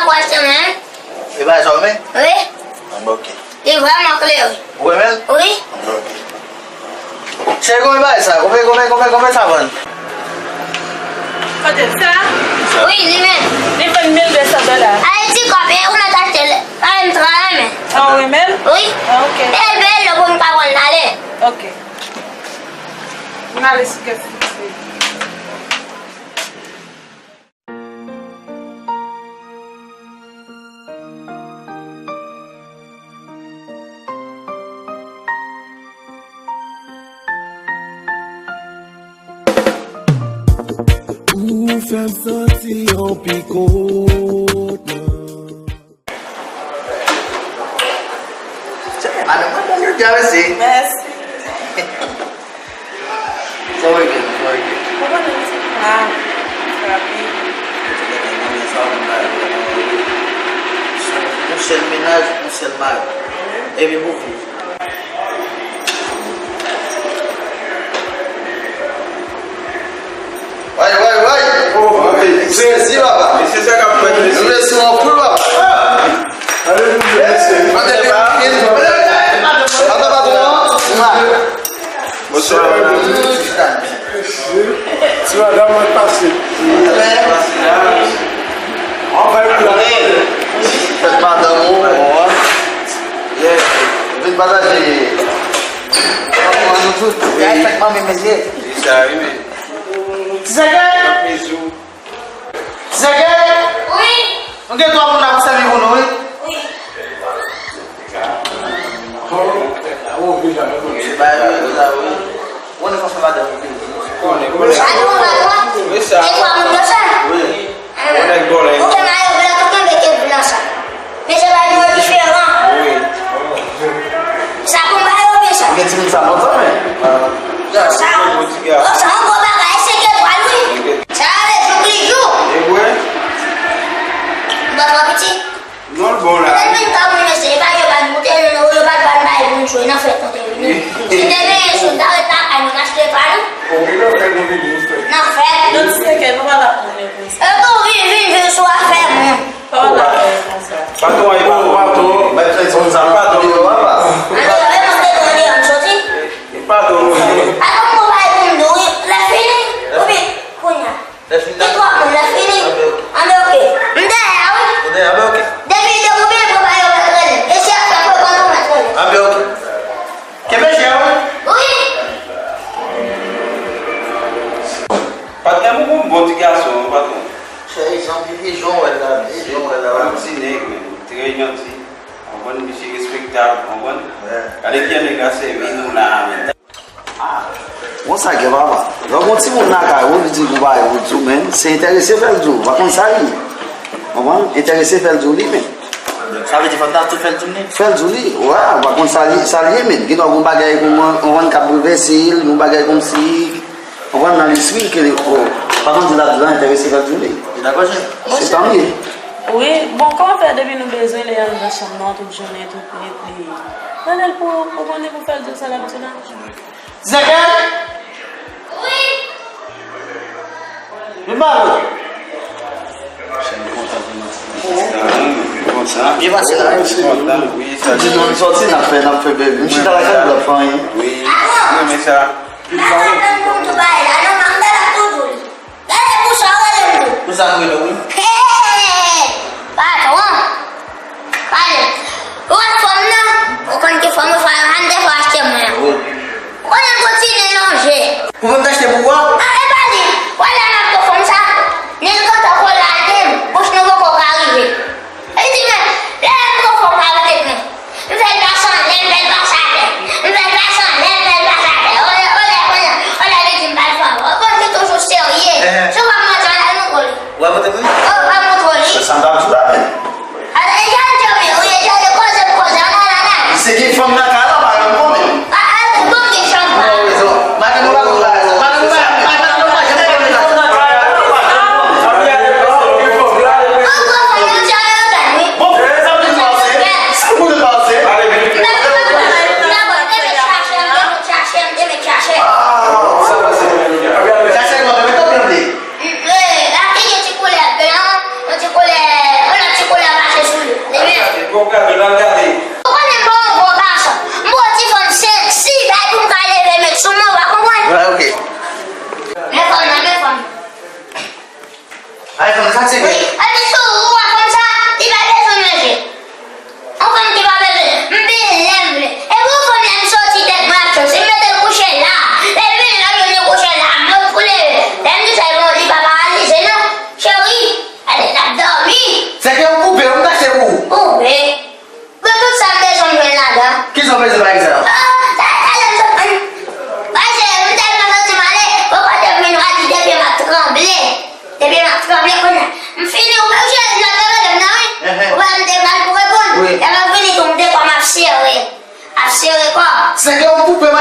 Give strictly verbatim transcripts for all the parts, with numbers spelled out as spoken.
Ou achte mwen? E bagay sa ou renmen? Wi. Anben, ok. Li vrèman klere. Ou renmen l? Wi. Anben, ok. Cheri, konbyen bagay sa? Konbyen, konbyen, konbyen, konbyen sa vann? Kote sa? Wi, li menm. Li vann mil de san dola. Ayiti kòb, e ou mèt achte l. Pa menm trè, men. Ah, ou renmen l? Wi. Ah, ok. E l bèl, pou m ka pran l ale. Ok. M ale sou kès li. Ou fè m santi yon pikot nan. Se madanm mwen, bèl, bèl, bèl, mesye. Mèsi. Sa w gen, sa w gen? Ou konnen m ti pla, frape. Ou konnen sa w gen la, yon sèl mennaj, yon sèl mari. Epi pou viv. Way, way, way! Oh, ok. Sezi, papa. E se sa k ap fèt, mesye. Nou vle sou yon poul, papa. Alelouya, mesye. Mande li, papa, patwon an. Bonswa. Ti madanm mwen pase. Anvay pou la. Fèt madanm ou, bon, hein? Yeah. Vin pataje. An nou tout. Respèk manmi, mesye. Se sa, wi, men. Ti Sèkèy! Ti Sèkèy! Wi. Nou gen twa moun la pou sèvi pou nou, wi. Wi. Wi, ba yo la, wi. Ou konnen kòman madanm yo vini. Konnen, konnen. Wi, sa. E twa moun yo sèl? Wi. Ou nèg bòlè. Ou gen mayo blan, ou kenbe kèt blan sa. Men se bagay yo diferan. Wi. Sa konba yo gen sa. Ou gen timoun sa lontan, men. Sa, sa yon gwo bagay, e senk etwal, wi. Sa ale jouk li jou. E vre? M pa twò piti. Non, l bon la. Lè n vin ka moun mesye, e pa yo pa n goute, non, non, yo pa t ba n bagay pou n jwe, nan fèt nou te vini. Si te genyen sou, n ta ret lakay nou, n achte pa nou. Nan fèt. Nan ti sèkèy, nou pa t ap moun yo konsa. E tou vin, vin, vin sou afè moun. Pa t ap moun yo konsa. Patwon, e patwon. Patwon, mèt fè ti moun sa, patwon yo, papa. Alo, e nou te tande, an soti. E patwon nou ye. Patwon, nou bay pou m di w, wi, lè fini, oubyen, kounye a. Lè fini. Gen twa moun, lè fini. Anben, ok. Anben, ok. M dèyè a, wi. Ou dèyè, anben, ok. Depi de ou byen pran pa yo mèt rele. E si ap fè pran nou mèt rele. Anben, ok. Kenbe je a, wi. Wi. Patnè m, ou bon ti gason, wi, patnè. Cheri, jan, jan w wè l la, jan w wè l la. Bon ti nèg, men, trè janti. Konprann, misye respektab, konprann. Gade kijan nèg la sèvi nou la, men. Ah, konsa gen papa. Lè w gen yon timoun lakay ou, li di l gon bagay pou di w, men se enterese fè l di w. Ou pa konn sa l ye. Konprann? Enterese fè l di w li menm. Sa vle di fò n ta tou fè l di w li? Fè l di w li. Wè, ou pa konn sa li, sa l ye menm. Gen dwa gon bagay konprann, konprann k ap boulvèse l, gon bagay kòmsi, konprann, nan lespri l ke li, oh, pa konn di l ap di l la, enterese fè l di w li. Li dakò, chè? Se tan miye. Wi, bon, kòman fè depi nou bezwen li al nan chanm nan tout jounen, tout nwit, li rele l pou, pou konnen pou fè l di w sa l ap di w la? Zèkèl! Wi! Vin ba nou! Byen pase la. Tout di nou n soti, n ap fè, n ap fè bèl. M chita lakay nou, n ap fè anyen. Wi, m renmen sa. Vin ba nou. Gade pou sa w rele m tou. Pou sa m rele w, wi. Hey! Patwon. Pale. Ou wè fòm nan? Ou konn ki fòm ou fè a, m te fè achte mwen an. Wi. Ou konnen l kontinye lonje. Ou konn achte pou ou a? Ah, e pa li. Wè lè m ap pran fòm sa, nèg kontan ko lage m, bouch nou poko ka rive. Li di men, lè m pran fòm pa rete pran. M fè l pase anlè, m fè l pase atè. M fè l pase anlè, m fè l pase atè. Olè, olè, olè.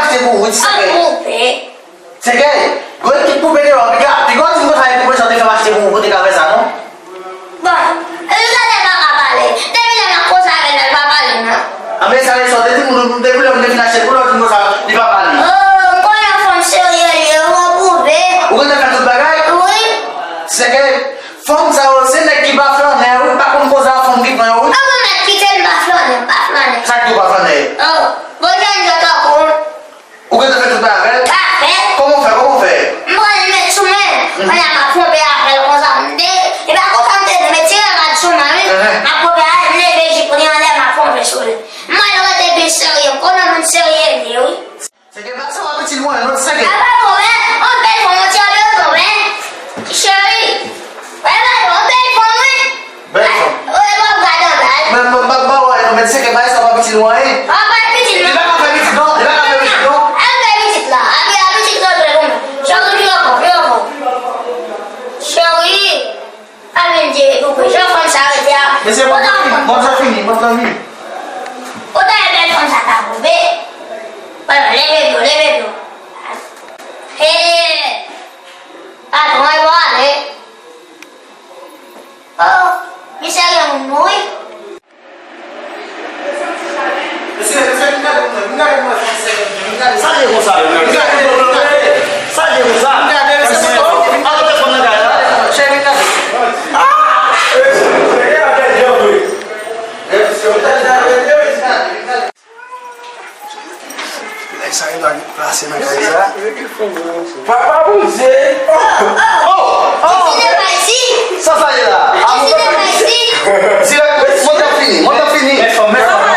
Se pou ou, ti Sèkèy. An koupe. Sèkèy, gwo ekip koupe deyò, piga, piga w di m konsa, e pou mwen sa w te fè m achte pou ou, pou te ka fè sa, non? Bon, e ou tande papa pale. Depi lè m ap koze avè l, l pa pale, non. Anben, sa vle di sa w te di moun, depi lè m te fin achte pou li, w di m konsa, li pa pale. Oh, m konnen fanm serye li ye, ou koupe. Ou gentan fè tout bagay? Wi. Sèkèy, fanm sa yo, se nèg ki pa flannè, wi, pa konn koze a fanm ki pran yo, wi. An bon, mèt kite l, m pa flannè, m pa flannè. Sa k di w pa flannè? Oh, bon, jèn jan tankou w. Ou gentan fè tout bagay avè l? Pa fè. Kòman w fè? Kòman w fè? M pran l met sou men. Kounye a m ap twonpe avè l konsa. M te, e pa konsa m te di, men ti rad sou mwen, wi. M ap twonpe avè l, m leve jip li anlè, m ap twonpe sou li. M wè l rete pi serye, m konnen moun serye li ye, wi. Sèkèy, pa sa w ap itil mwen, non, Sèkèy. A pa bon, men, on bèl fanm, on ti apel tonbe. Cheri, wè, on bèl fanm, wi. Bèl fanm. Ou e bò gad anba l. Men, men, men, men, wè, non, men Sèkèy, bagay sa pa pitit nou anyen. An pa pitit nou. Li pa ka fè pitit non, li pa ka fè pitit non. An fè pitit la. Abi a pitit nou dwe pou mwen. Cheri, vin ankò, vin ankò. Cheri, pa vin di pou jan fanm sa rete a. Mesye, bon, sa fini, bon, sa fini, bon, sa fini. Ou ta e bèl fanm sa ta koupe. Bon, leve do, leve do. Hey, patwon, e bò ale. Oh, misye gen moun mouri. Mesye, mesye, vin gade mwen, vin gade mwen, frè, vin gade. Sa l ye konsa? Vin gade, vin gade. Sa l ye konsa? Vin gade, mesye, vin gade. Al telefòn nan kay la. Chè, vin gade. Ah! Mesye, mesye, mesye, mesye. Mesye, vin gade, vin gade. Nèg sa yo ta plase nan kay sa. Papa Bondye! Oh! Oh! Oh! Sa sa ye la? Dirèk, mwen t ap fini, mwen t ap fini. Mèt fanm, mèt fanm,